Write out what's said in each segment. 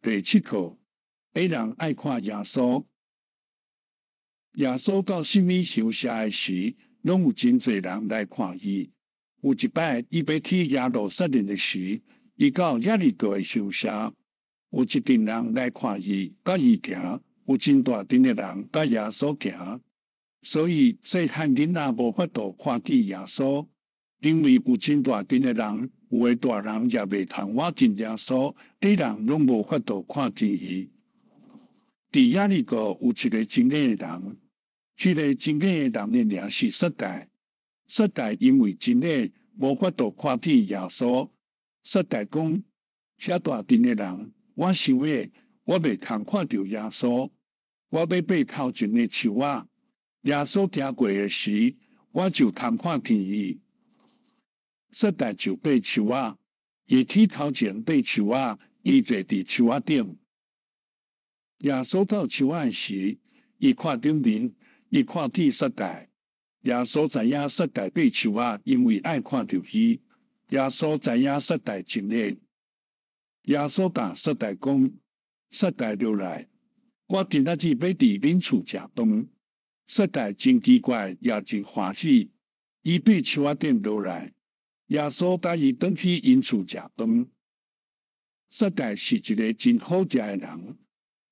第七課，矮人愛看耶穌。耶穌到啥物鄉社的時，攏有真濟人來看伊。有一擺，伊欲去耶路撒冷的時，伊到耶利哥的鄉社，有一陣人來看伊，佮伊行，有真大陣的人佮耶穌行。所以細漢囡仔無法度看見耶穌，因為有真大陣的人，有的大人也袂通倚近耶穌，矮人攏無法度看見伊。佇耶利哥有一个真矮的人，這个真矮的人的名是撒該。撒該因為真矮，無法度看見耶穌。撒該講：遮大陣的人，我傷矮，我袂通看著耶穌。我欲爬頭前的樹仔。耶穌行過的時，我就通看見伊。撒該就爬樹仔，伊去頭前爬樹仔，伊坐佇樹仔頂。耶穌到樹仔的時，伊看頂面，伊看見撒該。耶穌知影撒該爬樹仔，因為愛看著伊。耶穌知影撒該真矮。耶穌共撒該講：撒該落來，我今仔日欲佇恁厝食飯。撒該真奇怪，也真歡喜。伊爬樹仔頂落來，耶穌共伊轉去𪜶厝食飯。撒該是一个真好食的人，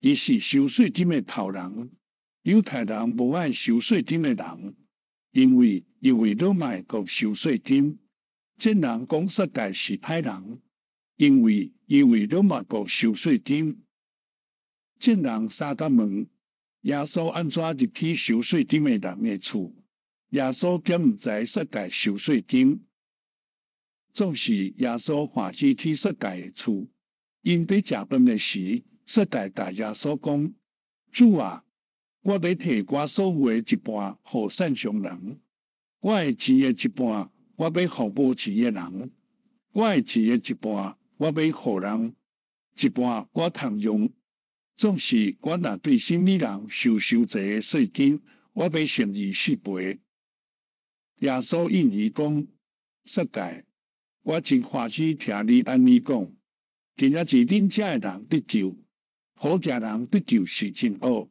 伊是收稅金的頭人。猶太人無愛收稅金的人，因為伊為羅馬國收稅金。眾人講撒該是歹人，因為伊為羅馬國收稅金。眾人相共問耶穌按怎入去收稅金的人的厝？耶穌敢毋知撒該收稅金？總是耶穌歡喜去撒該的厝。𪜶欲食飯的時，撒該共耶穌講：主啊，我欲提我所有的一半予散傷人，我的錢的一半，我欲予無錢的人，我的錢的一半，我欲予人，一半我通用。總是我若對啥物人收傷濟的稅金，我欲乘以四倍。耶穌應伊講：撒該，我真歡喜聽你按呢講。今仔日恁遮的人得救，好食人得救是真好。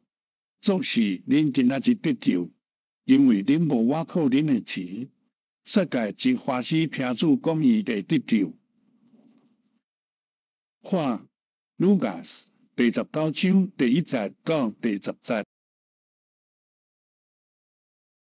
總是恁今仔日得救，因為恁無倚靠恁的錢。撒該真歡喜聽主講伊會得救。看，Lucas 第19章第1節到第10節。